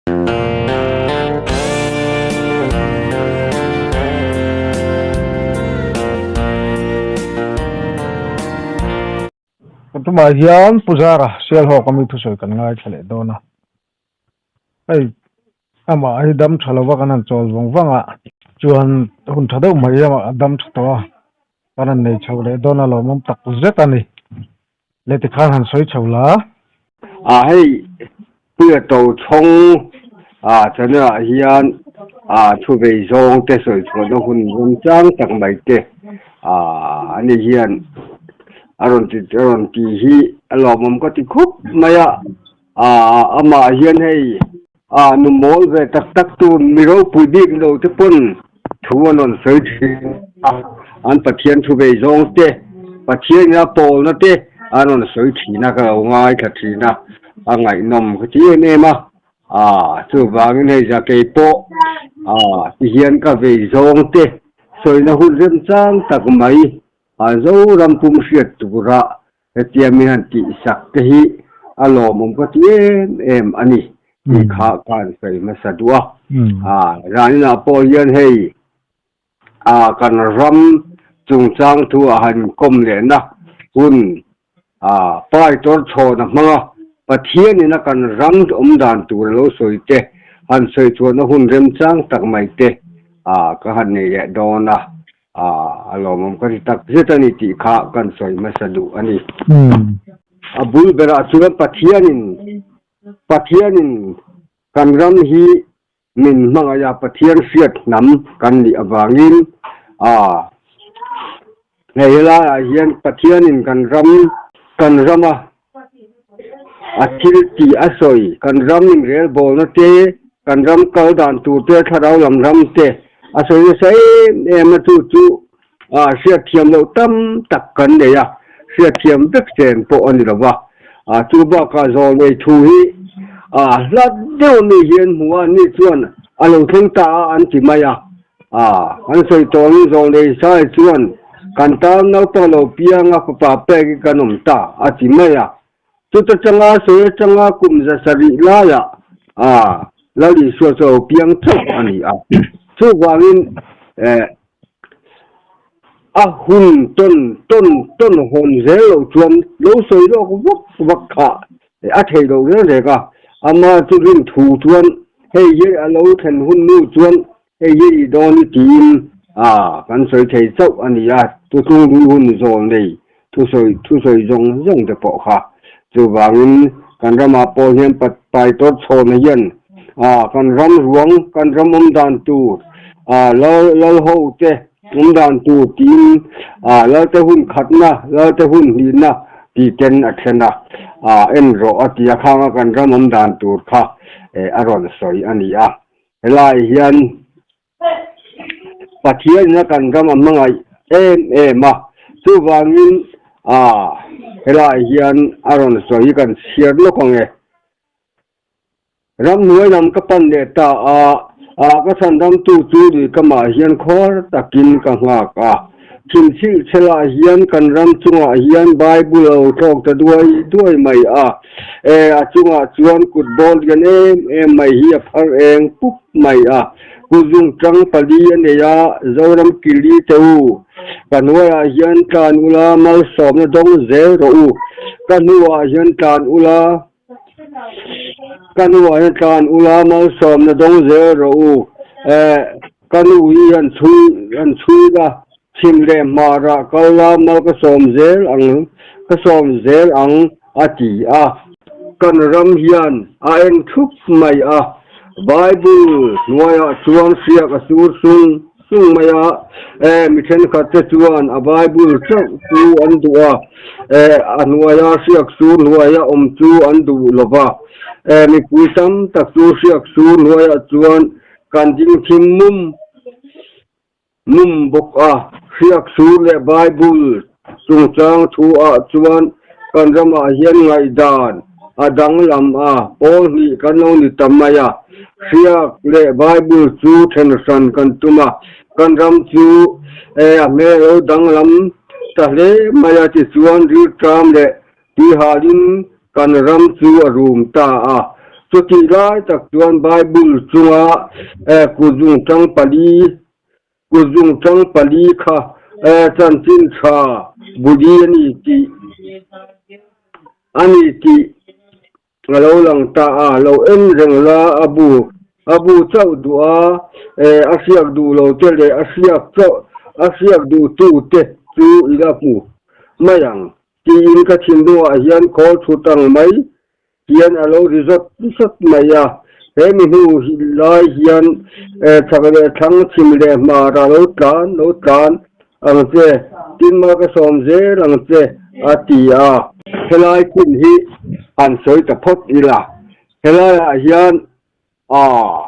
Kan tumah hian Pu Zara Sialhawk ami thusawi kan ngaithla leh dawn a. Hei amah hi dam tha lova kan han chawl vawng vang a, chuan hun tha deuh mai amah a dam tha tawh a, kan han nei chho leh dawn a lawmawm tak zet a ni. Le tikhan han sawi chho la. A hei Puia to chhawng a channel ah hian a thu vei zawng te sawi chhuahna hun remchang tak mai te a ani hian a rawn ti a rawn ti hi a lawmawm ka ti khawp mai a a amah hian hei a nu mawl ve tak tak tur mi ropui bik lo te pawn thu an rawn sawi thin a, an Pathian thu vei zawng te, Pathian ina pawlna te an rawn sawi thin a, ka lo ngaithla thin a, a ngaihnawm ka ti em em a, ah chuvangin hei zakei pawh ah tihian ka vei zawng te sawina hun remchang tak mai a Zoram pum hriat tura Hetia mi han tihsak te hi a lawmawm ka ti em em a ni tih kha ka han sawi hmasa duh a. Raninah pawh hian hei kan ram chungchang thu a han kawm lehna hun pai tawr chhawn a hmang a, Pathianin a kan ram awm dan tur a lo sawi te han sawi chhuahna hun remchang tak mai te ka han nei leh dawn a. A lawmawm ka ti tak zet a ni tih kha kan sawi hmasa duh a ni. A bul berah chuan Pathianin Pathianin kan ram hi min hmangaih a, Pathian hriat hnam kan nih avangin a hei helaiah hian Pathianin kan ram kan rama A thil tih a sawi, kan ram inrelbawlna te, kan ram kal dan tur te, thlarau lam ram te a sawi nasa em em a, chu chu hriatthiam loh tam tak kan nei a, hriatthiam vek chen pawh a ni lo va. Chu bakah zawlnei thu hi hlat deuh ami hian hmu a, ni chuan a lo thleng ta a an ti mai a, A, an sawi tawngin zawlnei Isai chuan, Kan tan naupang lo pianga fapa pek hi kan awm ta, a ti mai a. Chuta changa sawi atanga kum 700 laiah a, Lal Isua chu a lo piang chauh a ni a. Chuvangin, eh, a hun tawn tawn tawn hawn zel loh chuan lo sawi lawk vak vak kha a thei lo reng reng a. Ama chu rin thu chuan hei hi a lo thlen hun nu chuan hei hi i dawn i tiin a kan sawi thei chauh a ni a, tutlung ri hun zawl nei thusawi thusawi zawng zawng te pawh kha. Chuvangin kan ramah pawh hian pai tawr chhawna hian a kan ram ruang kan ram awm dan tur a lal lal ho te awm dan tur tiin a lalte hun khatna lalte hun hnihna tih ten a then a a en rawh a ti a khanga kan ram awm dan tur kha a rawn sawi a ni a. Helai hian Pathian ina kan ram a hmangaih em em a, chuvangin helai hian a rawn sawi kan chhiar lawk ang e. Ramhnuai lam ka pan leh ta a, ka chhandamtu chu lui kamah hian khawr takin ka nghak a. Thimchhilh chhelah hian kan ram chungah hian Bible a lo thlawk ta duai duai mai a. E, a chungah chuan kut bawl lian em em mai hi a phar eng pup mai a. Kut zungtang pali a nei a, Zoram kili te u, ka hnuaiah hian tlan ula malsawmna dawng zel rawh u. Ka hnuah hian tlan ula, ka hnuah hian tlan ula malsawmna dawng zel rawh u. E, Ka nu hi han chhui han chhui la, chhim leh hmarah kal la mal ka sawm zel ang ka sawm zel ang a ti a. Kan ram hian a en thup mai a, Bible hnuaiah chuan hriak a sur sung sung mai a, e mi thenkhat te chuan a Bible chauh chu an duh a, e a hnuaia hriak sur hnuaia awm chu an duh lo va, e mipui tam tak chu hriak sur hnuaiah chuan Kan ding thim mum mum bawk a, hriak sur leh Bible chungchang thu ah chuan kan ramah hian ngaihdan a danglam a, pawl hnih kan lo ni ta mai a, hriak leh Bible chu then hran kan tum a, kan ram chu e a hmel lo danglam ta hle mai a tichuan rilṭam leh Tihhalin kan ram chu a rum ta a. Chutih lai tak chuan Bible chunga kutzungtang pali kutzungtang pali kha chanchin tha buli a ni tih a ni tih a lo lang ta a. Lo en reng la a bu a bu chauh duh a, a hriak duh lo te leh a hriak chauh a hriak duh tu te chu i la hmu mai ang tiin ka thinlungah hian khawl thut ang mai hian a lo ri zawt zawt mai a. He mi hnu lai hian chak leh thlang chhim leh hmar a lo tlan lo tlan ang che, tin ma ka sawm zel ang che a ti a. Helai chin hi han sawi ta phawt ila, helaiah hian A,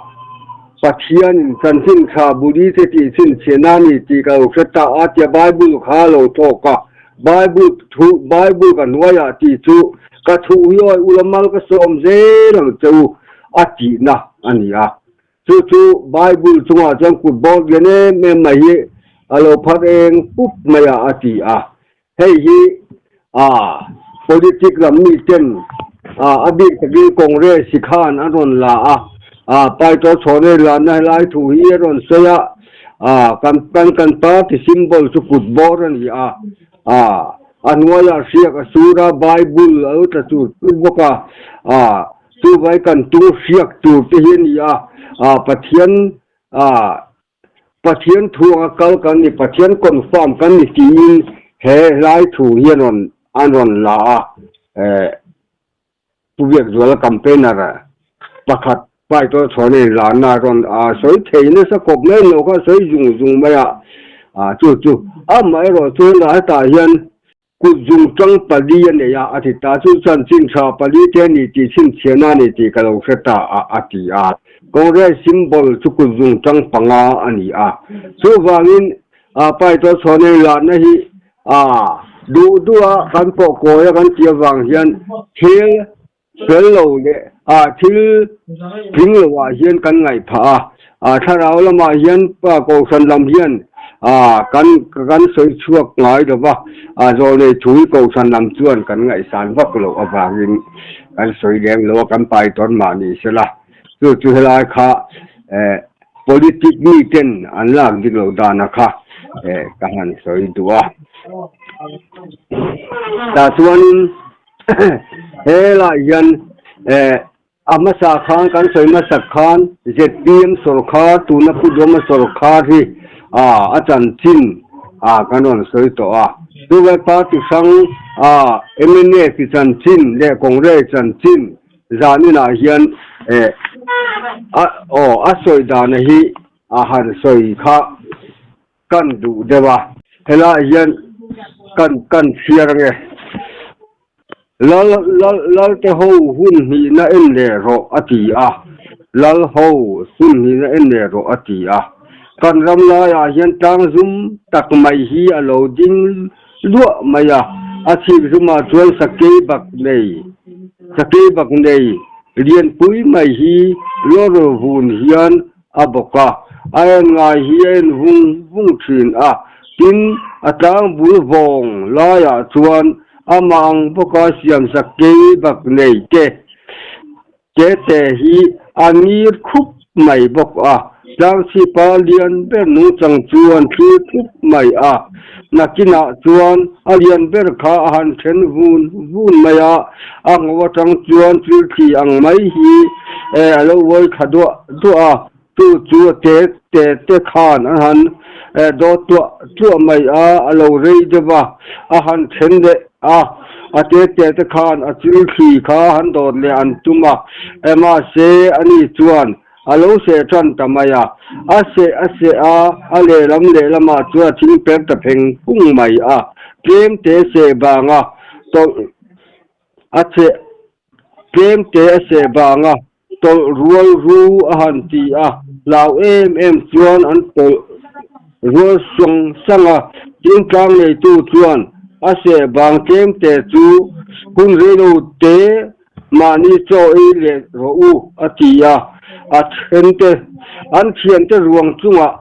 Pathianin chanchin tha buli che tih chhinchhiahna a ni tih ka lo hre ta a tia Bible kha a lo thawk a, Bible thu Bible ka hnuaiah tih chu ka thu hi awi ula mal ka sawm zel ang che u a tihna a ni a. Chu chu Bible chungah chuan kut bawr lian em em mai hi a lo phar eng pup mai a a ti a. Hei hi a politic lam mi ten a bik takin Congress hi khan an rawn la a, a Paitawr chhawnei lanna helai thu hi a rawn sawi a, a kan kan kan party symbol chu kut bawr a ni a, a a hnuaiah hriak a sur a, Bible a lo tla tur tur bawk a, a chuvai kan tung hriak tur te hi a ni a, a Pathian a Pathian thu anga kal kan ni, Pathian confirm kan ni tiin he hlai thu hi an rawn an rawn la a, eh Pu Biakzuala campaigner pakhat Paitawr chhuan a inlarna a rawn a sawi thei nasa khawp mai lo kha a sawi zung zung mai a, ah chu chu amaherawh chu helai hetah hian Kut zungtang pali a nei a, a ti ta. Chu chuan chinchha pali te a ni tih chhinchhiahna a ni tih ka lo hre ta a, a ti a. Congress symbol chu kut zungtang panga a ni a. Chuvangin Paitawr chhawnei larna hi duh duha kan pawh kawi a kan tih avang hian thil fel lo leh thil tling loah hian kan ngaih phah a, thlarau lamah hian kohhran lam hian kan kan sawi chhuak ngai lo va, zawlnei thu hi kohhran lam chuan kan ngaihsan vak loh avangin kan sawi lem lo a, kan pai tawn mah ni sela, chu chu helai kha politic miten an lak dik loh dana kha ka han sawi duh a. Tah chuanin. Helai hian a hmasa khan kan sawi hmasak khan zpm sawrkhar tuna Pu Dawma sawrkhar hi a chanchin kan rawn sawi tawh a. Chuvai party hrang mnf chanchin leh Congress chanchin zaninah hian a sawi dana hi a han sawi kha kan duh deuh a. Helaiah hian kan kan chhiar ange. Lal lal lal te ho hun hnihna en leh rawh a ti a. Lal ho hun hnihna en leh rawh a ti a. Kan ram laiah hian tlang zum tak mai hi a lo ding luah mai a. A chhip zumah chuan sakei bak nei sakei bak nei lianpui mai hi lawr vun hian a bawk a, a en ngai hi a en vung vung thin a, tin a tlang bul vawng laiah chuan amah ang bawka siamsak kei bak nei te te te hi a ngir khup mai bawk a, tlangchhipa lian ber nungchang chu an thlir thup mai a, nakinah chuan a lian ber kha a han then vun vun mai a, a ngho atang chuan thil thli ang mai hi a lo uai thla duah duah a, chu chu a te te te khan an han dawt tuah tuah mai a, a lo rei deuh a, a han then leh a, a te te te khan a chil thli kha han dawt leh an tum a, mahse ani chuan a lo seh tan ta mai a, a seh a seh a, a lehlam lehlamah chuan a thing per ta pheng phung mai a, tlem te seh vanga tawlh a cheh tlem te a seh vanga tawlh rual ru a han ti a, hlau em em chuan an tawlh rual sawng sang a, chingtlang neitu chuan a seh vang tlem te chu hun reilo te mahni chaw ei leh rawh u a ti a, a thente an thiante ruang chungah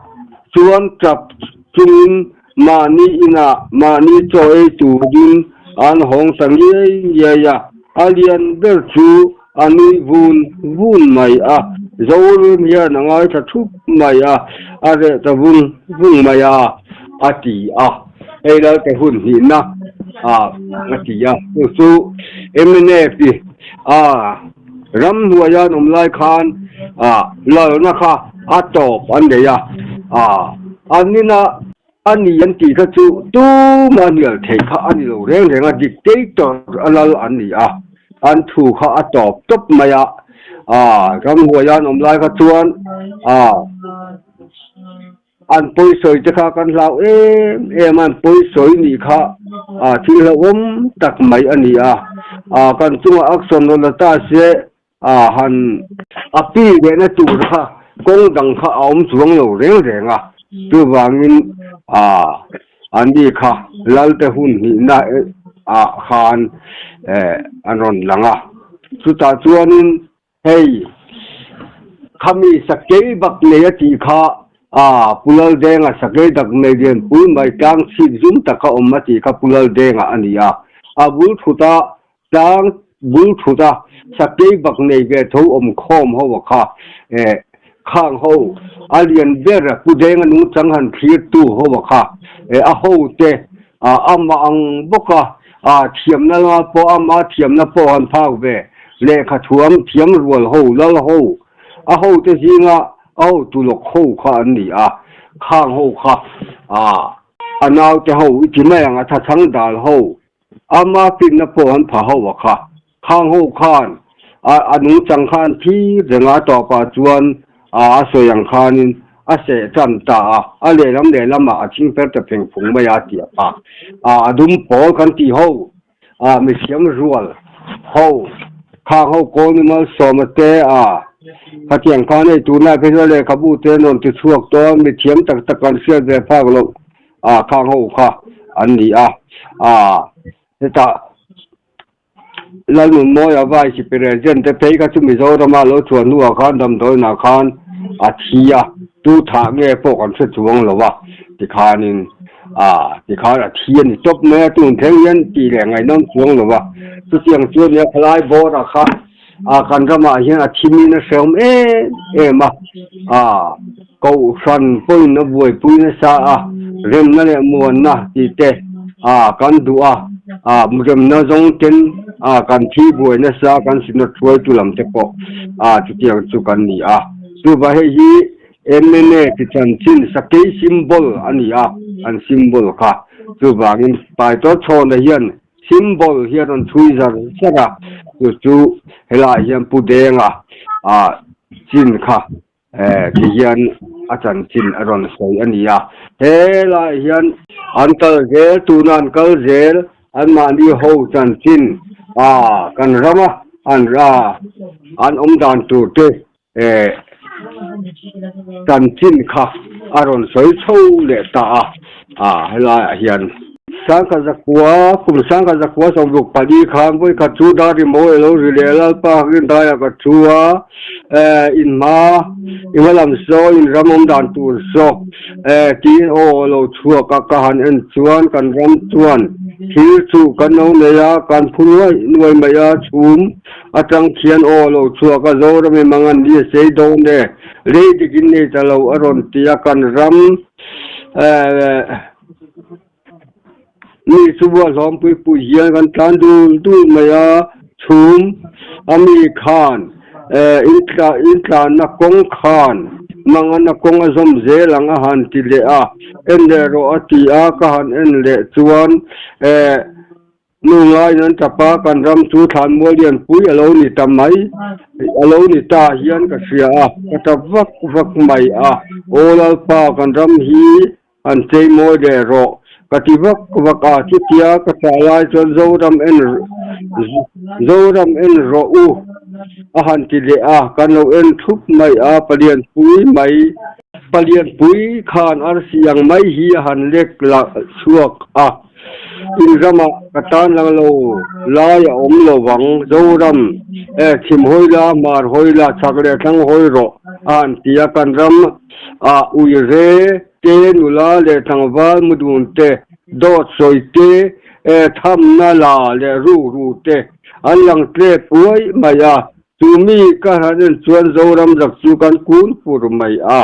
chuan tap chungin mahni inah mahni chaw ei turin an hawng ta ngiai ngiai a, a lian ber chu. a nui vun vun mai a, Zorim hian a ngaithla thup mai a, a reh ta vung vung mai a, a ti a. Hei Lalte hun hnihna a a ti a, chu chu mnf i a ramhnuaia an awm lai khan a lalna kha a tawp an nei a, a an ina A ni an tih kha chu tuma hnial theih kha a ni lo reng reng a, dictator a lal an ni a, an thu kha a tawp tawp mai a, aah ramhuai an awm lai kha chuan aah an pawisawi te kha kan hlau em em a, an pawisawi nih kha aah thil hlauhawm tak mai a ni a, aah kan chungah action rawn la ta se A han a pi lehna tur kha kawng dang kha a awm chuang lo reng reng a, chuvangin a ani kha Lalte hun hnihna ah khan an rawn lang a. Chutah chuanin hei khami sakei bak nei a tih kha a Pu Laldenga sakei dak nei lian pui mai tlang chhip zum taka awm a tih kha Pu Laldenga a ni a, a bul thut a Tlang bul thut a, sakei bak nei ve tho awm khawm ho a kha eh khang ho a lian ber a pu deng a nungchang han thlir tu ho a kha eh a ho te ah amah ang bawk a ah thiamna lama pawh ama thiamna pawh han phak ve lehkha thuam thiam rual ho lal ho a ho te zinga a ho tulawk ho kha an ni a khang ho kha ah a naute ho i ti mai ang a thachhang dal ho Ama finna pawh an pha ho a kha. Khang ho khan a a nungchang khan thi reng a tawpah chuan a a sawi ang khanin a seh tan ta a, a lehlam lehlamah a ching per ta pheng phung mai a tih a pha. A a dum pawl kan tih ho a mithiam rual ho khang ho kawl ni malsawma te a khatiang khan hei tunlai phei chuan lehkhabu te an rawn ti chhuak tawh a, mithiam tak tak an hriat ve phak loh a khang ho kha an ni a a hetah Lalnunmawia Vice President te phei kha chu Mizorama lo chhuah hnuah khan damdawiinah khan a thi a tu thah nge pawh kan hre chuang lo a tikhanin a tikhan a thi a ni tawp mai a tun thleng hian tih leh ngaihnawm chuang lo a chutiang chuan nia khalai bawrah kha a kan ramah hian a thimin a hrehawm em em a a kohhran pawhin a buaipui nasa a remna leh muanna tih te a kan duh a a remna zawng ten a kan thi buai nasa kan sinawt hruaitu lam te pawh a chutiang chu kan ni a chuvah hei hi M_N_A ti chanchin sakei symbol a ni a an symbol kha chuvangin Paitawt chhawna hian Symbol hi a rawn chhui zar zar a, chu chu helaiah hian Pu Denga ah chin kha eh ti hian a chanchin a rawn sawi a ni a. Helaiah hian an kal zel tuna an kal zel anmahni ho chanchin ah kan rama an ah an awm dan tur te eh chanchin kha a rawn sawi chho leh ta a ah helaiah hian Sangkha zakua kum sangkha zakua sawmruk pali khan vawikhat chu dar rimawi a lo ri leh Lalpa hakin daiah ka thu a eh in hma i hma lam saw in ram awm dan tur saw eh tiin aw a lo chhuak a ka han en chuan kan ram chuan thil chu kan lo nei a kan phu nuai nuai mai a chhum Atang khian aw lo chhuak a, Zoram i mang an ni a sei dawn e, rei dik in nei ta lo a rawn ti a, kan ram mi chu bua hlawmpui pui hian kan tlan dul dul mai a, chhum a mi khan intlanna kawng khan manganna kawng a zawm zel ang a han ti leh a, en leh rawh a ti a, ka han en leh chuan Nu ngaiin an tap a, kan ram chu thlanmual lianpui a lo ni ta mai, a lo ni ta hian ka hria a, ka tap vak vak mai a, Aw Lalpa, kan ram hi han chei mawi leh rawh, ka ti vak vak a, chutia ka chah lai chuan Zoram en Zoram en rawh u a han ti leh a, kan lo en thup mai a, palianpui mai, palianpui khan arsi ang mai hi a han lek lah chhuak a. In ramah ka tan lang lo lai a awm lo vang, Zoram e chhim hawi la, hmar hawi la, chhak leh thlang hawi rawh a han ti a, kan ram ah uire te, nula leh tlangval mudun te, dawt sawi te, e thamna la leh rukru te an lang tlep uai mai a. Chu mi ka han en chuan Zoram zak chu kan kun fur mai a.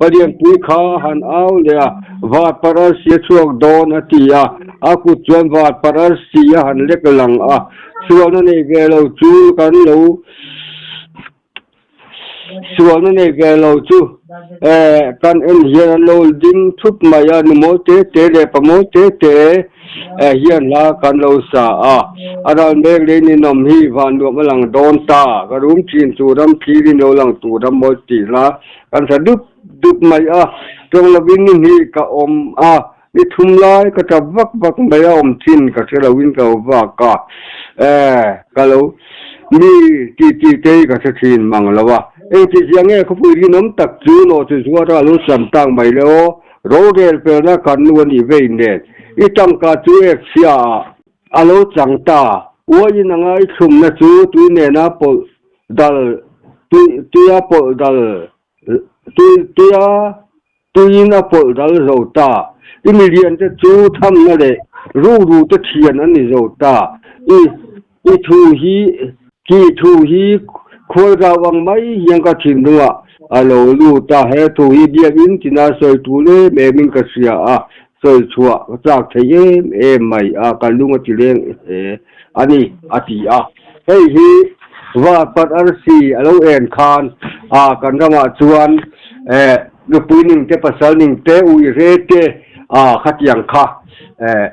Palianpui kha a han au leh a, Vat pararsi a chhuak dawn a ti a. A kut chuan vat pararsi a han lek lang a. Sualna nei ve lo chu kan lo Sualna nei ve lo chu kan en hian an lo ding thup mai a, nu mawi te te leh pa mawi te te hian hla kan lo sa a. A ral mek leh ninawm hi van nuam a lang dawn ta, ka rum thin chu ram thlir in lo lang tur ram mawi tih hla kan sa dup dup mai a. Tawng lovin ni hnih ka awm a, ni thum lai ka tap vak vak mai a awm thin ka hre loin ka lo vak a, ka lo mi tih tih te hi ka hre thin mang lo a. Engti zia nge khawpui rinawm tak chu nawh chu zuara a lo sam tak mai le aw, rorel felna kan nu a nih vei nen i tangka chu ek chhia ah a lo chang ta, uaiin anga i thlumna chu tui nena pawlh dal tui tuia pawlh dal tui tuia Tuiin a pawlh dal zo ta. I miliante chu thamna leh rukru te thian an ni zo ta. I i thu hi ki thu hi khualzau ang mai hian ka thinlungah a lo lut a. He thu hi biakinn tina sawi tur em em in ka hria a, sawi chhuah ka chak thei em em mai a, ka lung a ti leng hle a ni, a ti a. Hei hi Varpat arsi a lo en khan a kan ramah chuan eh nupui ning te pasal ning te ui re te a khatiang kha eh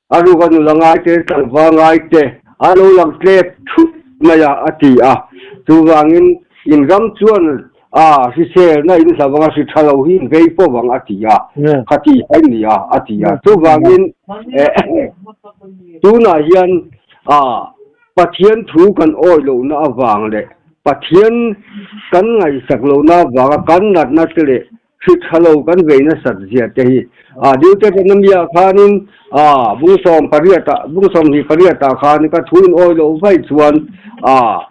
a ruk a nula ngai te tlangval ngai te a lo lang tlep thut mai a a ti a. Chuvangin in ram chuan a hriselna in hla vanga hri tha lo hi in vei pawh vang a ti a, khati a ni a a ti a. Chuvangin eh tunah hian a Pathian thu kan awih lohna avang leh Pathian kan ngaihsak lohna avanga kan natna te leh hri tha lo kan vei nasat zia te hi a Deuteronomia khanin a bungsawm pariatah bungsawmhnih pariatah khan ka thu in awih loh vaih chuan a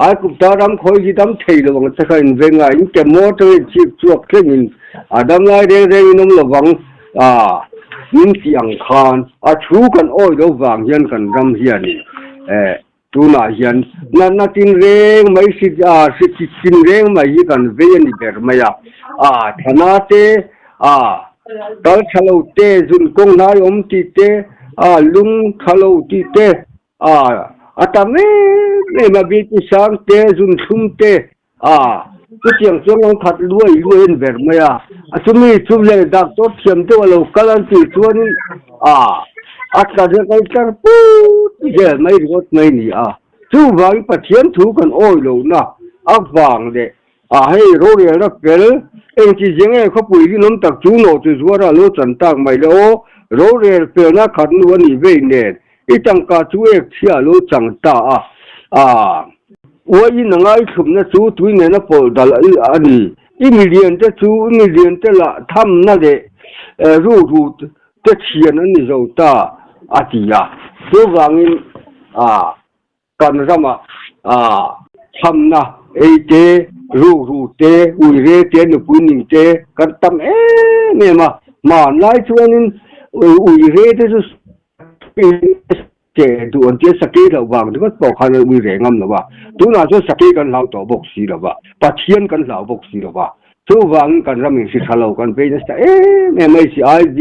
Aikupta ram khawi hi dam thei lo ang che kha in veng a, in ke maw atangin chhip chhuak thlengin a dam lai reng reng in awm lo vang a, min tih ang khan a thu kan awi lo vang hian kan ram hianin eh tunah hian natna tin reng mai hri a hri chi tin reng mai hi kan vei a ni ber mai a, a thana te a kal tha lo te zun kawng hnai awm tih te a lung tha lo tih te A, a tam em em a, Biti sang te, zun thlum te, a, chutiang chuan an khat luai luai an ver mai a, a chumi chu leh doctor thiam deuh a lo kal an tih chuanin a, a tla rek a tlar put zel mai ringawt mai a ni a, chuvangin Pathian thu kan awi lohna avang leh A hei rorelna fel engti zia nge khawpui rinawm tak chu nawh chu zuara lo chan tak mai le aw, rorel felna khat nu a nih vei nen i tangka chu ek chhia lo chang ta a, a uaiin a ngaithlumna chu tui nena pawlh dal a ni, i milian te chu i milian te lah thamna leh ruhru te thian an ni zo ta a ti a, chuvangin a. Kan ramah thamna ei te, rukru te, uire te, nupui ning te kan tam em em a. Hmanlai chuanin uire te chu che duh an tia sakei hlauh vang ringawt pawh khan an uire ngam lo a. Tunah chuan sakei kan hlau tawh bawk si lo va, Pathian kan hlau bawk si lo va. Chuvangin kan ram in hri tha lo kan vei nasa em em mai si IV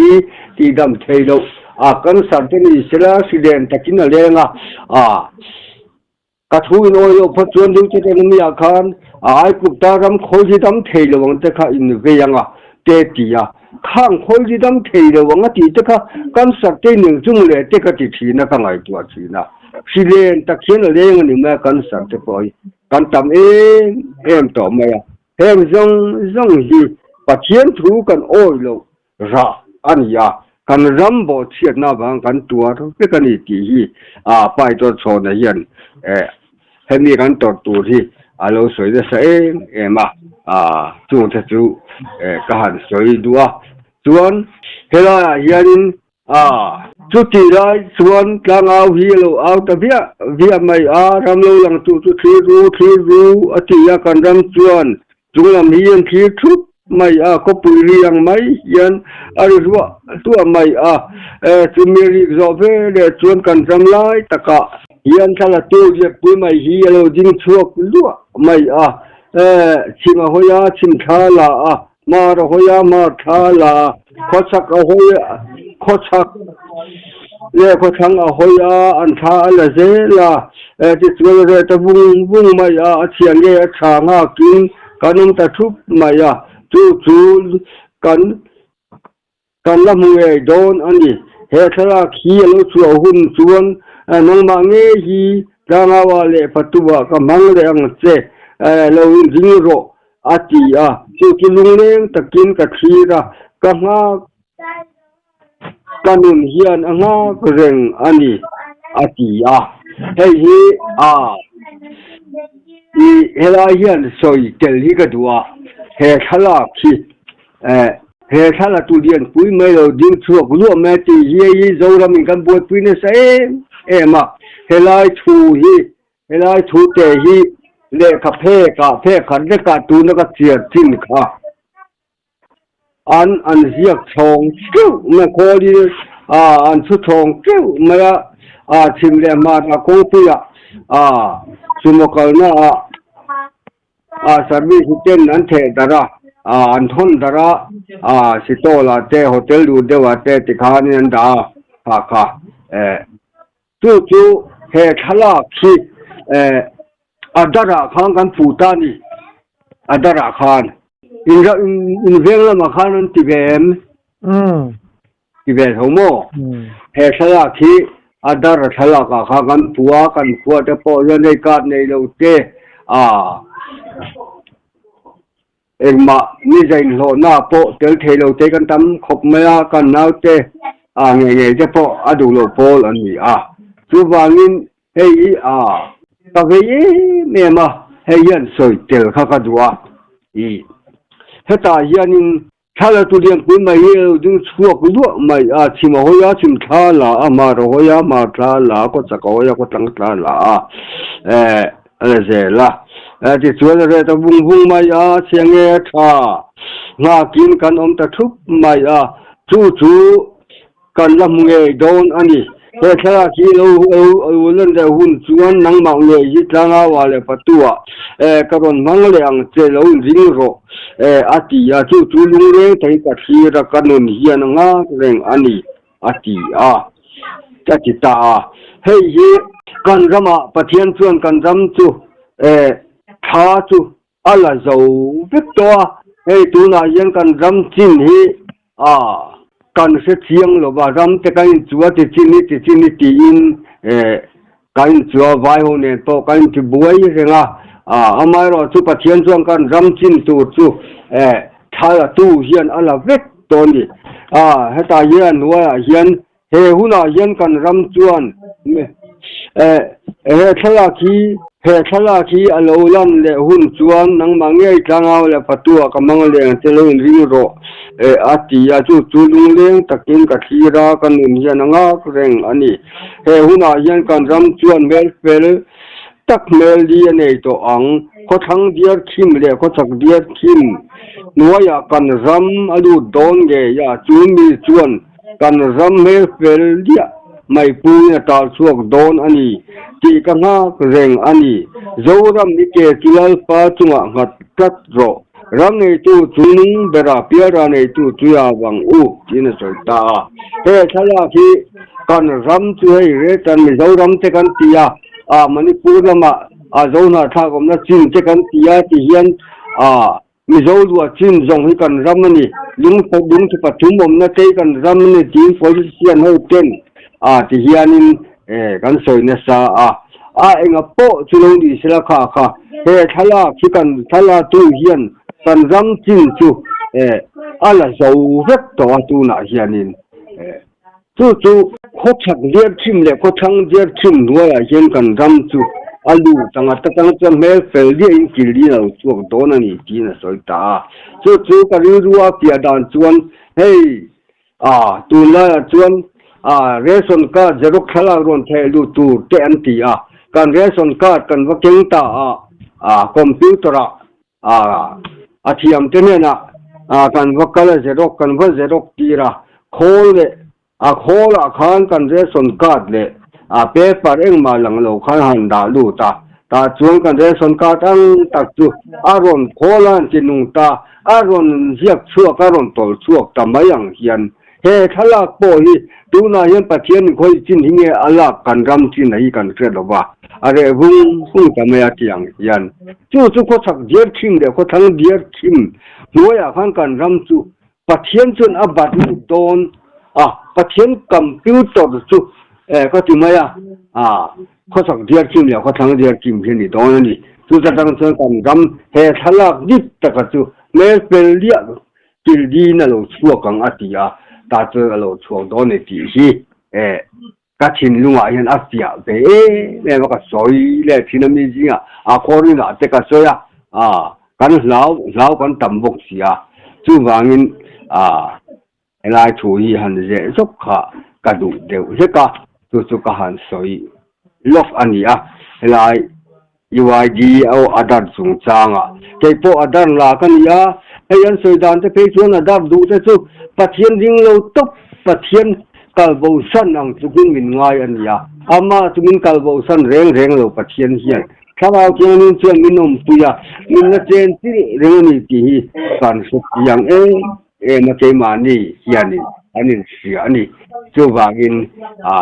tih dam thei loh a cancer te ni sela hri len takin a leng a, a ka thu in awi loh phawt chuan deuh te mi ah khan a Aikupta ram khawi hi dam thei lo ang te kha in vei ang a te ti a, khang khawi hi dam thei lo ang a tih te kha cancer te in engchung leh te ka ti thin a ka ngaihtuah thin a, hri len tak hian a leng a ni mai a cancer te pawh hi kan tam em em tawh mai a. Heng zawng zawng hi Pathian thu kan awi loh rah a ni a, kan ram bawhchhiatna avang kan tuar vek a ni tih hi a Paitawr Chhawna hian hemi kan tawrh tur hi a lo sawi nasa em em a, chungte chu ka han sawi duh a. Chuan helaiah hianin A, chutih lai chuan tlangau hi a lo au ta viah viah mai a, ram lo lang tu chu thlir ru, thlir ru a ti a, kan ram chuan chunglam hi an thlir thup mai a, khawpui ri ang mai hian a ri hluah hluah mai a. Chumi rik zawh veleh chuan kan ram lai takah hian thla tu riakpui mai hi a lo ding chhuak luah mai a. Chhim a hawi a, chhim thla la a, Mar a hawi a, mar thla la a, khawchhak a hawi a, khawchhak leh khawthlang a hawi a, an thla a la zel a, tichuan a reh ta vung vung mai a, a chhia nge a tha nghakin kan awm ta thup mai a, chu chu kan kan la hmu ngei dawn a ni. He thlalak hi a lo chhuah hun chuan nangmah ngei hi tlangau ah leh fatu ah ka hmang leh ang che, lo inring rawh A ti a, chu chu lungleng takin ka thlir a, ka nghak, ka nun hian a nghak reng a ni, a ti a. Hei hi a i helai hian sawi tel hi ka duh a, he thlalak hi eh he thlalak tu lianpui mai lo ding chhuak luah mai a tih hi hei hi Zoramin kan buaipui nasa em em a, helai thu hi Helai thu te hi lehkha phek ah phek khat vek ah tuna ka chiar thin kha an an ziak chhawng teuh mai khawl in ah an chhu chhawng teuh mai a ah chhim leh hmar ah kawngpui ah ah sumo kalna ah ah service ten an theh darh a ah an thawn darh a ah sitawla ah te hotel duh deuh ah te tikhan in an dah a kha kha eh. Chu chu he thlalak hi a darah khan kan fuh ta a ni, a darah khan. In in veng lamah khan an ti ve em? Ti ve tho maw? He thlalak hi a dar thlalak ah khan kan fuh a, kan khua te pawh hian hei card nei lo te a Engmah ni zainhlawhna pawh tel thei lo te kan tam khawp mai a, kan naute a ngei ngei te pawh a duh loh pawl an ni a. Chuvangin hei hi a ka vei em em a, hei hian sawi tel kha ka duh a. I hetah hianin thla tu lianpui mai hi a lo ding chhuak luah mai a, chhim a hawi a, chhim thla la a, hmar a hawi a, hmar thla la a, kawchak a hawi a, kawtlang thla la a. Eh. A la zel a, tichuan a ret a vung vung mai a, chhia nge a tha nghakin kan awm ta thup mai a, chu chu kan la hmu ngei dawn a ni. He thlalak hi lo lo lan leh hun chuan nangmah ngei hi tlangau leh patua ka rawn hmang leh ang che lo inring rawh a ti a, chu chu lungleng takin ka thlir a, ka nun hian a nghak reng a ni. a ti a, ka ti ta a. Hei hi kan ramah Pathian chuan kan ram chu eh thla chu a la zo vek tawh a, hei tunah hian kan ram chin hi ah kan hre chiang lo va, ram te kan inchua ti chin hi ti chin hi tiin eh kan inchua vai ho nen pawh kan inti buai reng a, ah amaherawh chu Pathian chuan kan ram chin tur chu eh thla la tu hian a la vek tawh a ni. Ah hetah hian hnuaiah hian he hunah hian kan ram chuan eh he thlalak hi he thlalak hi a lo lan leh hun chuan nangmah ngei tlangau leh patua ka mang leng che lo inring rawh eh a ti a, chu chu lungleng takin ka thlir a, ka nun hian a ngak reng a ni. He hunah hian kan ram chuan hmel fel tak hmel li a nei tawh ang. Khawthlang diar khim leh khawchak diar khim hnuaiah kan ram a lut dawn ngei a, chu mi chuan kan ram hmel fel diah mai puiin a tal chhuak dawn a ni tih ka nghak reng a ni. Zoram i ke chu Lalpa chungah nghat tlat rawh. Ram neitu chu nung bera pialra neitu chu ya vang u tiin a sawi ta a. He thlalak hi kan ram chu hei retan Mizoram te kan ti a, ah Manipur lamah ah Zohnahthlak awmna chin te kan ti a ti hian ah Mizo lua chin zawng hi kan ram a ni, lungthu lungthu pathum awmna te hi kan ram a ni tiin politician ho ten ah ti hianin eh kan sawi nasa a. A enga pawh chu lo ni sela kha kha he thlalak hi kan thlalatu hian kan ram chin chu eh a la zo vek tawh a tunah hianin eh chu chu khawchhak diar thim leh khawthlang diar thim hnuaiah hian kan ram chu a lut ang a ta tang chuan hmel fel diahin kilin a lo chhuak dawn a ni tiin a sawi ta a chu chu ka rilru a piah dan chuan hei A, tunlaiah chuan a ration card xerox thlalak rawn theih luh tur te an ti a, kan ration card kan va keng ta a, a computer ah a a thiam te hnenah Ah kan va kal a xerox kan va xerox tir a, khawl leh a khawlah khan kan ration card leh a paper engmah lang lo khan han dah lut a, tah chuan kan ration card ang tak chu a rawn khawl a han ti nung ta, a rawn ziak chhuak a rawn tawlh chhuak ta mai ang hian he thlalak pawh hi tunah hian Pathian in khawi chin hi nge a lak kan ram chin a hi kan hre lo va, a reh vung vung ta mai a ti ang hian chu chu khawchhak diar thim leh khawthlang diar thim hnuaiah khan kan ram chu Pathian chuan a bat lut dawn a, Pathian computer chu eh ka ti mai a, ah khawchhak diar kim leh khawthlang diar kim hi a ni dawn a ni. Chu ta tang chuan kan ram he thlalak dik taka chu hmel fel liah kildin a lo chhuak ang a ti a, tah chuan a lo chhuak dawn a ni tih hi eh ka thinlungah hian a fiah ve em em a, ka sawi leh thin a mi zingah a khawrinah te ka sawi a, ah kan hlau hlau kan tam bawk si a, chuvangin ah helai thu hi han zeh zawk kha ka duh deuh hlek a, chu chu ka han sawi lawk a ni a, helai UID aw Adar chungchangah keipawh Adar la ka ni a, hei an sawi dan te phei chuan Adar duh te chu Pathian ring lo tawp, Pathian kalbosan ang tlukin min ngai a ni a, amah chu min kalbosan reng reng lo Pathian hian Thlarau Thianghlim chuan min awmpui a, min la chen chilh reng a ni tih hi kan hre chiang em em a keimahni hianin an inhria a ni. Chuvangin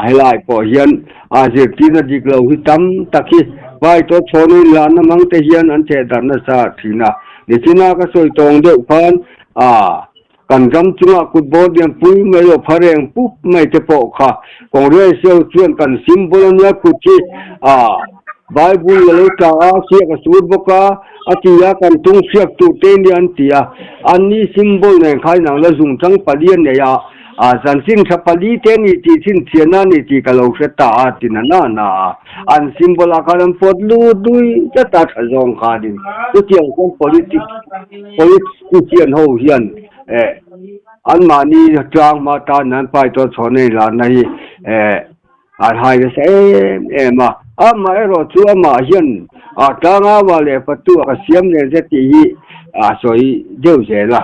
helai pawh hian a zirtirna dik lo hi tam tak hi vai tawh chhawna inlahna hmang te hian an theh darh nasa thin a. Nichina ka sawi tawng deuh khan kan ram chungah kut bawr lian pui mai lo pha reng pup mai te pawh kha Congress ho chuan kan symbol a nia kut hi Bible a lo tla a, siak a sur bawk a, a ti a, kan tung hriak tur te nia an ti a. Anni symbol nen kha inang la zungchang pali a nei a, a chanchin tha pali te a ni tih chhinchhiahna a ni tih ka lo hre ta a ti na na na a. An symbol ah khan an pawt lut lui tlat a tha zawng khanin. Chutiang chuan politics politician ho hian eh anmahni tlang hma tan an pai tawh chhuahna inlarna hi eh A hai nasa em em a, amaherawh chu amah hian a tlangau leh fatu a siam nen zet tih hi a sawi deuh zel a,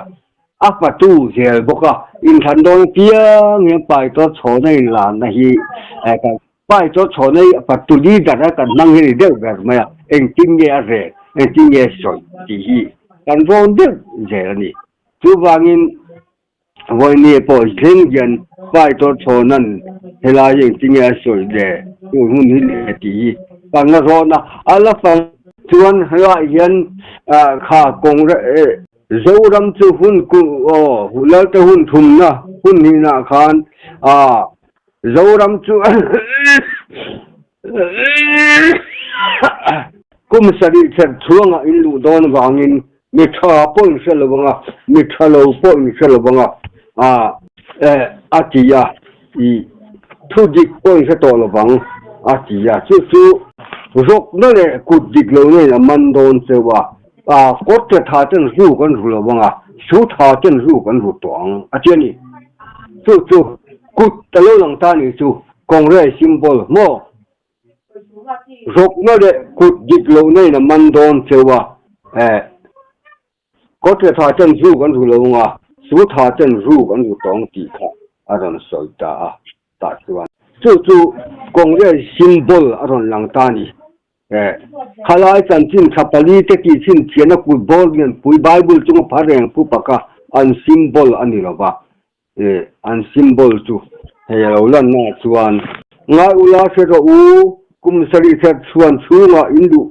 a fatu zel bawk a, inthlan dawn apiang hian Paitawt chhawna inlanna hi kan Paitawt chhawna hi fatu leader a kan hmang hi a ni deuh ber mai a, engtin nge a rel, engtin nge a sawi tih hi kan rawn deuh zel a ni. Chuvangin Vawiini pawh thleng hian Paitawr chhawna'n helai hi engtin nge a sawi le, tun hun hi le tih hi kan la rawn a, a la fang chuan helaiah hian kha Congress Zoram chu hun aw Lalte hun thumna hun hnihnaah khan Zoram chu kum sarih chherh chhuangah in luh dawn vangin Mi tha pawh in hre lo ang a, mi tha lo pawh in hre lo ang a, a ti a, i thu dik pawh in hre tawh lo vang, a ti a. Chu chu rawkna leh kut dik lo nen a man dawn cheu a, kawt che tha ten ru kan ru lo ang a, su tha ten ru kan ru tawh ang, a ti a ni. Chu chu kut a lo lang ta ni chu Congress symbol maw? Rawkna leh kut dik lohna in a man dawn cheu a, eh, kawt tha ten ruk an ru lo ang a, su tha ten ruk an ru tawng tih kha a rawn sawi ta a, tah chuan. Chu chu Congress symbol a rawn lang ta a ni. Eh, khalai chanchin tha pali te tih chhinchhiahna kut bawr lianpui Bible chunga phar reng pu paka an symbol a ni lo va, Eh, an symbol chu hei a lo lanna ah chuan ngai ula hre rawh u, kum sarih that chhuan chhungah in duh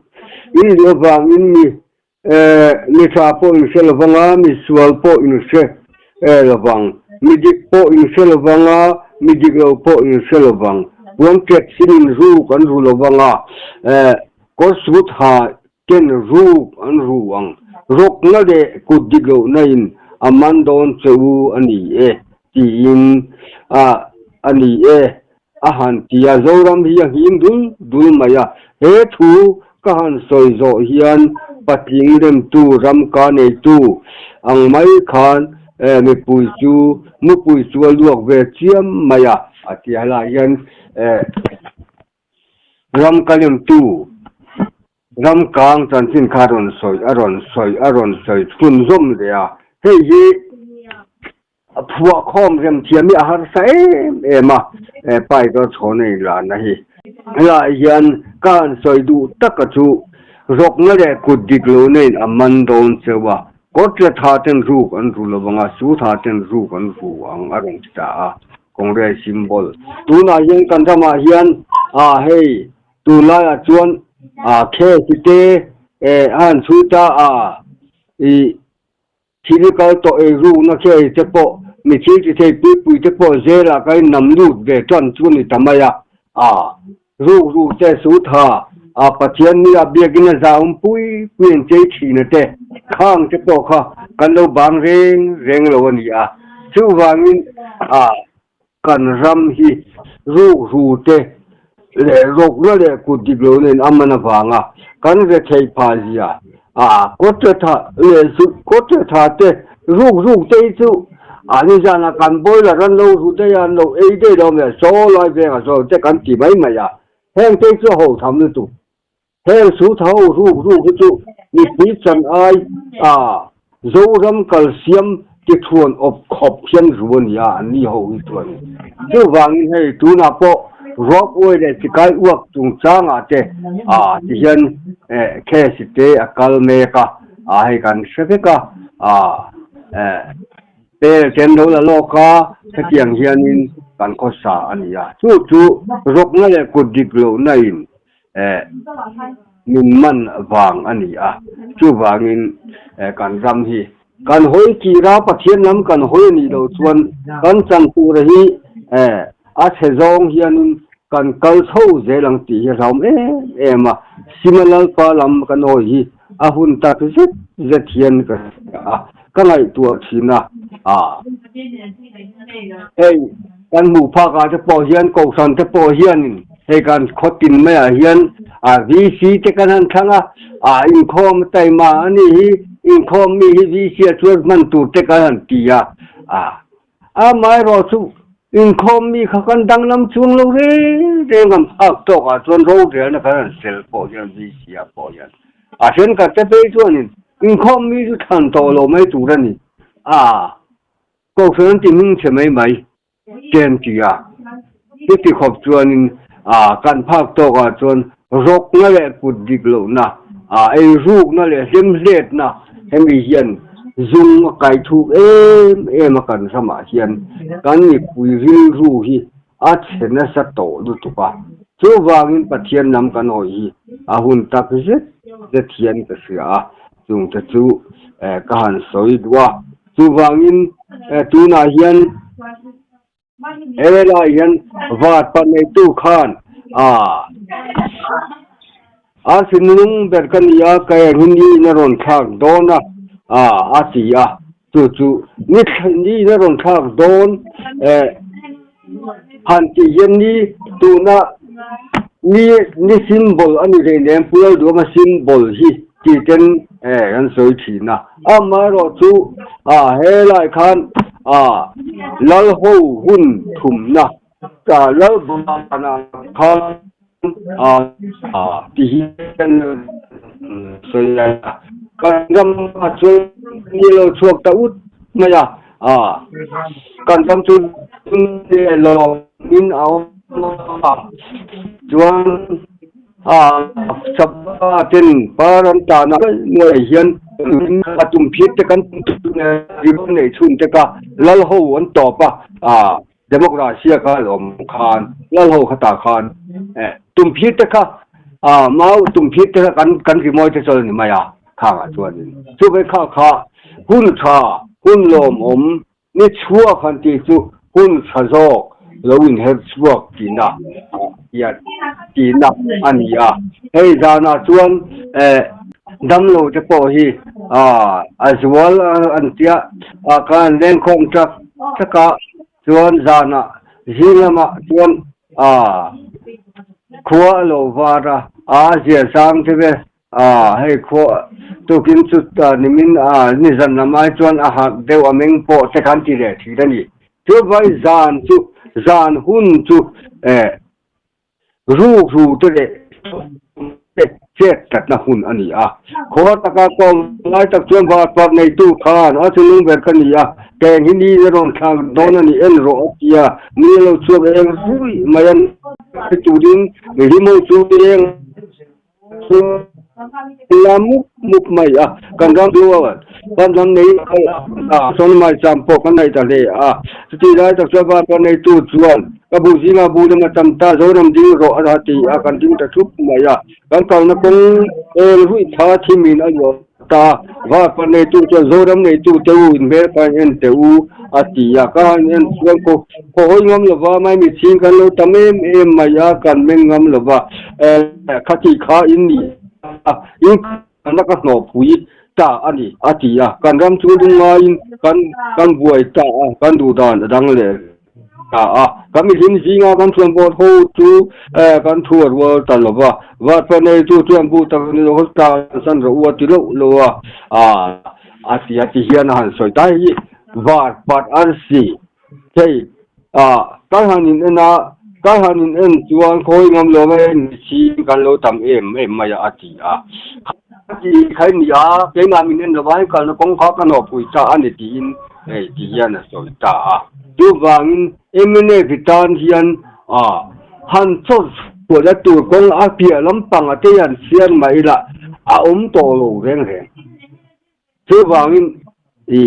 in duh avangin mi eh mi tha pawh in hre lovang a, mi sual pawh in hre eh lovang, mi dik pawh in hre lovang a, mi dik lo pawh in hre lovang, puan tet sin in ruk an ru lovang a, eh kawr sut ha Ken ruk an ru ang. Rawkna leh kut dik lohna in a man dawn che u a ni e tiin a a ni e a han ti a. Zoram hi a nghing dul dul mai a. He thu ka han sawi zawh hian patling remtu ram ka neitu ang mai khan mipui chu mupui chu a luak ve chiam mai a a ti a. Helaiah hian Ram ka lemtu ram kang chanchin kha a rawn sawi a rawn sawi a rawn sawi chhunzawm leh a. Hei hi a phuah khawm rem thiam hi a harsa em em a, Pai Tochhawna inlahna hi. Helaiah hian ka han sawi duh taka chu rawkna leh kut dik lohna in a man dawn cheu a, kawtla tha ten ruk an ru lo ang a, su tha ten ruk an ru ang a rawn ti ta a, Congress symbol. Tunah hian kan ramah hian ah hei tunlaiah chuan ah case te a han chhui ta a, ih Thil kal tawh ei rukna khi ei te pawh mi thil ti thei pui pui te pawh zelah ka in nam lut ve tan chu ni ta mai a, a ruk ruk te su tha a Pathian ni a biakin a zahawm pui pui an chei thin a te khang te pawh kha kan lo bang reng reng lo a ni a, chuvangin a kan ram hi ruk ru te leh rawkna leh kut dik lo nen a man avanga kan rethei phah zia a kawtla tha leh zuk kawtla tha te ruk ruk te hi chu a nizanah kan boiler an lo ru daih a an lo ei daih lo mai a saw lai vengah saw te kan ti mai mai a heng te hi chu a ho tham lutuk. Heng su tho ruk ruk hi chu mipui chan ai a Zoram kalsiam ti thuan awp khawp hian ru a nia an ni ho hi chuan. Chuvangin hei tunah pawh ruak uai leh chikai uak chungchangah te a ti hian case te a kal mek a, a hei kan hre vek a, a Pel ten lo la lawk a, hetiang hianin kan khawsa a ni a. Chu chu rawkna leh kut dik lohna in min man vang a ni a. Chuvangin kan ram hi kan hawi kir a, Pathian lam kan hawi a nih loh chuan kan chan tura hi a chhe zawng hianin kan kal chho zel ang tih hi a hlauhawm em em a. Sima Lalpa lam kan hawi hi a hun tak zet zet hian ka hria a, ka ngaihtuah thin a, ah hei kan hmuh phak ah te pawh hian kohhran te pawh hianin hei kan khaw tin maiah hian ah VC te kan han thlang a, ah inkhawm taima a nih hi inkhawm mi hi VC ah chuan hman tur te kan han ti a, ah Amaherawh chu inkhawm mi kha kan danglam chuang lo reng reng ang phak tawkah chuan rorelna kan han sel pawh hian VC ah pawh hian a thenkhat te phei chuanin inkhawm mi chu thlan tawh lo mai tur a ni a, kohhran an ti hming chhe mai mai chen ti a, chuti khawp chuanin a kan phak tawkah chuan rawkna leh kut dik lohna, eirukna leh hlemhletna hemi hian zung a kai thuk em em a kan ramah hian kan mipui rilru hi a chhe nasa tawh lutuk a, chuvangin Pathian lam kan hawi hi a hun tak zet zet hian ka hria a, chungte chu ka han sawi duh a, chuvangin tunah hian. He lai hian vat pa neitu khan a a sinlung ber ka ni a, ka eng hi ni in a rawn thlak dawn a, a a ti a, chu chu ni ni in a rawn thlak dawn eh han tih hian ni tuna ni ni symbol a ni hlei nem Pu Lalduama symbol hi tih ten eh kan sawi thin a. Amaherawhchu a he lai khan a lal ho hun thumna lal banah khan a ti hian sawi a, kan ramah chuan ni lo chhuak ta ut mai a, kan ram chu lawmin a awm a, chuan A Sapa ten par an tan a nuai hian a tum phit te kan ribbon nei chhun te ka lal ho an tawp a, a democracy a kal awm khan lal ho kha ta khan tum phit te kha a mau tum phit te kha kan kan rimawi te chawl ni mai a khangah chuanin chuvei kha kha hun tha hun lawmawm Ni chhuak han tih chu hun tha zawk lo inher chhuak tihna hian tihna a ni a. Hei zanah chuan eh damlo te pawh hi a zual an tia a kan an lengkhawm tak tak a, chuan zanah zing lamah chuan khua a lo var a, a zia zang te ve A, hei khaw tukin chu nimin a nizan lam ai chuan a harh deuh a meng pawh te khan ti leh thin a ni. Chuvai zan chu zan hun chu eh ruk ru te leh chet tlatna hun a ni a. Khaw taka kawm lai tak chuan varparh neitu khan a chunung ber ka ni a, keng hi ni a rawn thlak dawn a ni en rawh a ti a, ni a lo chhuak eng ruih mai a ni turin mihlim ho chu eng chu la mup mup mai a, kan ram chu van lam nei a kal a, sawn mai cham pawh kan nei ta hle a, chutih lai tak chuan varparh neitu chuan ka bu zingah bu lem a tam ta Zoram ding rawh a ti a, kan ding ta thup mai a. Kan kalna kawng eng ruih tha thimin a luah ta. Varpa neitu chuan Zoram neitu te u in hmel kha in en teh u a ti a. Ka han en chuan khaw hawi ngam lova mai mitchhing kan lo tam em em mai a, kan meng ngam lova. Khati kha in ni a, in kalna ka hnawhpui ta a ni a ti a. Kan ram chu lungngaiin kan kan buai ta a, kan duhdan a dang leh. Ta a, kan mihlim zinga kan chuan bawt ho chu kan thu a rual ta lo va, vat pa nei chu chuan bu tak ni lo ta san rawh u a ti loh lo a, a ti a ti hian a han sawi ta hi vat pat arsi thei a kan han in en a, kan han in en chuan khawi ngam lo mai ni si kan lo tam em em mai a a ti a, ti khai ni a keimah min en lo va kalna kawng kha ka nawhpui ta a ni tiin hei ti hian a sawi ta a. Chuvangin mnf tan hian han chawt chhuahna tur kawng a piah lampang a te hian siam mah ila a awm tawh lo reng reng. Chuvangin i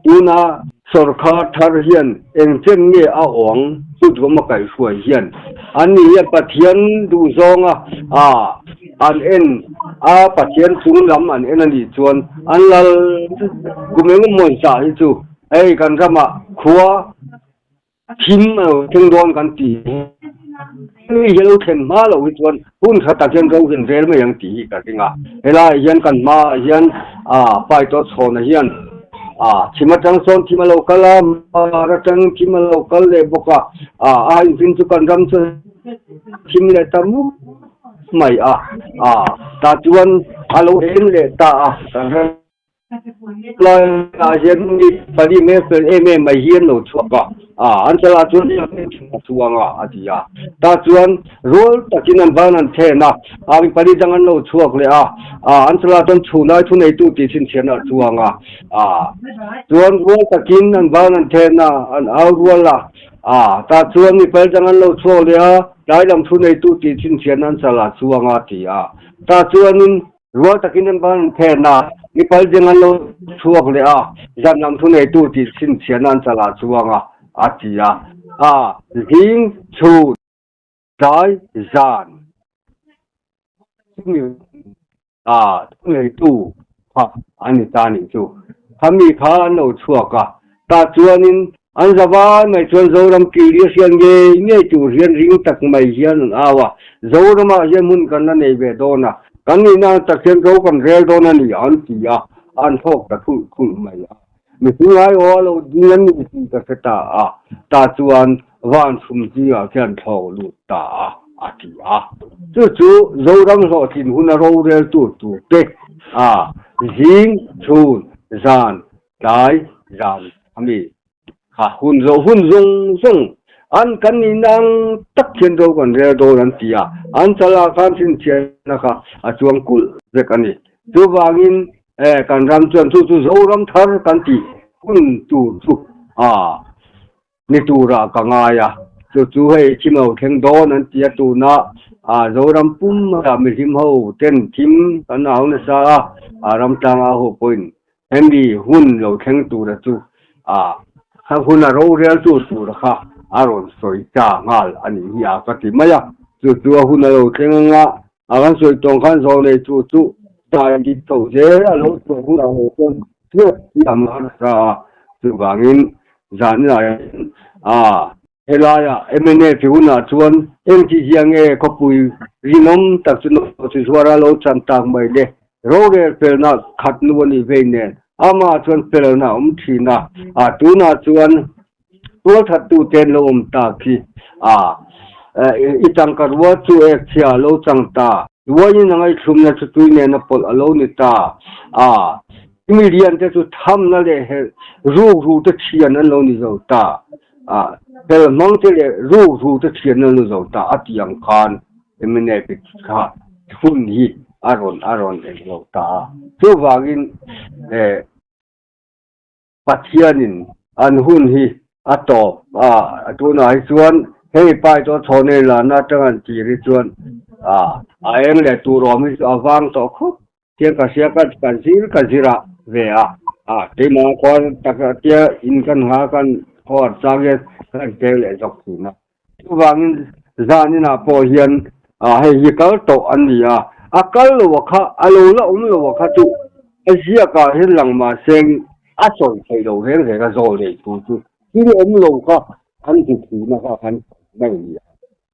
tuna sawrkhar thar hian engchen nge a awng chu duhawm a kaihhruai hian an ni hian Pathian duhzawnga an en a, Pathian chung lam an en a nih chuan an lal kum engemaw zah hi chu hei kan ramah khua thim a lo thleng dawn kan ti hi mi hi a lo thlen hma loh hi chuan hun tha tak hian ro hian rel mai ang tih hi ka ring a, helaiah hian kan hmaah hian paitawh chhawna hian chhim atang sawn thim a lo kal a, hmar atang thim a lo kal leh bawk a, a inrin chu kan ram chu thim leh ta mup mai a, tah chuan a lo eng leh ta a, kan ram laiah hian mi pali hmel fel em em mai hi an lo chhuak a, an chalah chuan a chuang a a ti a, tah chuan rual takin an van an then a, mi pali dang an lo chhuak leh a, an chalah chuan chhunlai thuneitu tih chhinchhiahna a chuang a, chuan rual takin an van an then a, an au rual a. A, tah chuan mi pal dang an lo chhuak leh a, tlai lam thu neitu tih chhinchhiahna an chal ah chuang a ti a. Tah chuanin rual takin an ban an phen a, mi pal ding an lo chhuak leh a, zan lam thu neitu tih chhinchhiahna an chal ah chuang a, a ti a. A, zing, chhun, tlai, zan. Chumi a thuneitu kha an ni ta nih chu. Khami kha an lo chhuak a, tah chuanin an zavai mai chuan Zoram kiri hriat ngei ngei tur hian ring tak mai hian an au a, Zoramah hian hmun kan la nei ve dawn a, kan nihna ang tak hian ro kan rel dawn a ni an ti a, an thawk ta thulh thulh mai a. Mihring aiawh a lo ding a ni tih ka hre ta a, tah chuan van chhum zingah khian thlawk lut ta a, a ti a. Chu chu Zoram hlawhtlin huna roreltu turte a zing, chhun, zan, tlai, zan a mi kha hun zawh hun zawng zawng an kan nihna ang tak hian ro kan rel dawn an ti a, an chalah khan chhinchhiahna kha a chuang kulh vek a ni. Chuvangin E, kan ram chuan chu chu Zoram thar kan tih hun tur chu a ni turah ka ngai a, chu chu hei thim ho thleng dawn an ti a, tuna a Zoram pum ah mihlim ho ten thim kan au nasa a, a ram tlanga ho pawhin hemi hun lo thleng tura chu a hun a rorel tur tur kha a rawn sawi ta nghal a nih hi a ka ti mai a, chu chu a hun a lo thleng anga A kan sawi tawng khan zawng nei chu chu dai dik tho zel a lo chhuah hun ang ho chuan hriat thiam a harsa a, chuvangin zaninah hian a helaiah mnf hunah chuan engti hian nge khawpui rinawm tak chu nawhchi zuara lo chan tak mai le, rorel felna khat nu a nih vei nen amah chuan felna a awm thin a, a tunah chuan Tualthattu te an lo awm ta khi a, i tangka rua chu ek chhia a lo chang ta, uaiin a ngaihthlumna chu tui nena pawlh a lo ni ta a, i mi lian te chu thamna leh helh rukru te thian an lo ni zo ta a, hel hmang te leh rukru te thian an lo zo ta a ti ang khan mnf kha. hun hi a rawn a rawn eng lo ta a. Chuvangin eh Pathianin an hun hi a tawp a, tunah hi chuan hei pai tawh chhawnei lana atang an tir hi chuan a a eng leh tur awm hi chu a vang tawh khawp chiang ka hria ka ka zir ka zir a ve a, a keimah khuan tak tia in kan ngha kan khaw chang hian kan keng leh zawk thin a. Chuvangin zaninah pawh hian hei hi kal tawh a ni a, a kal lo a kha, a lo la awm lo a kha chu a ziakah hian lang mahse a sawi theih lo reng reng a, zawl nei thu chu thil awm lo kha an ti thihna kha kan sawi mai a ni a,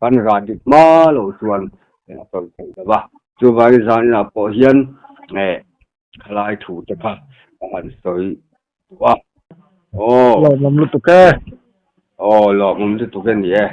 kan rah dik hma lo chuan a sawi theih lo va. Chuvangin zaninah pawh hian thalai thu te kha a han sawi duh a. Aw. Lawmawm lutuk e. Aw, lawmawm lutuk e ni e.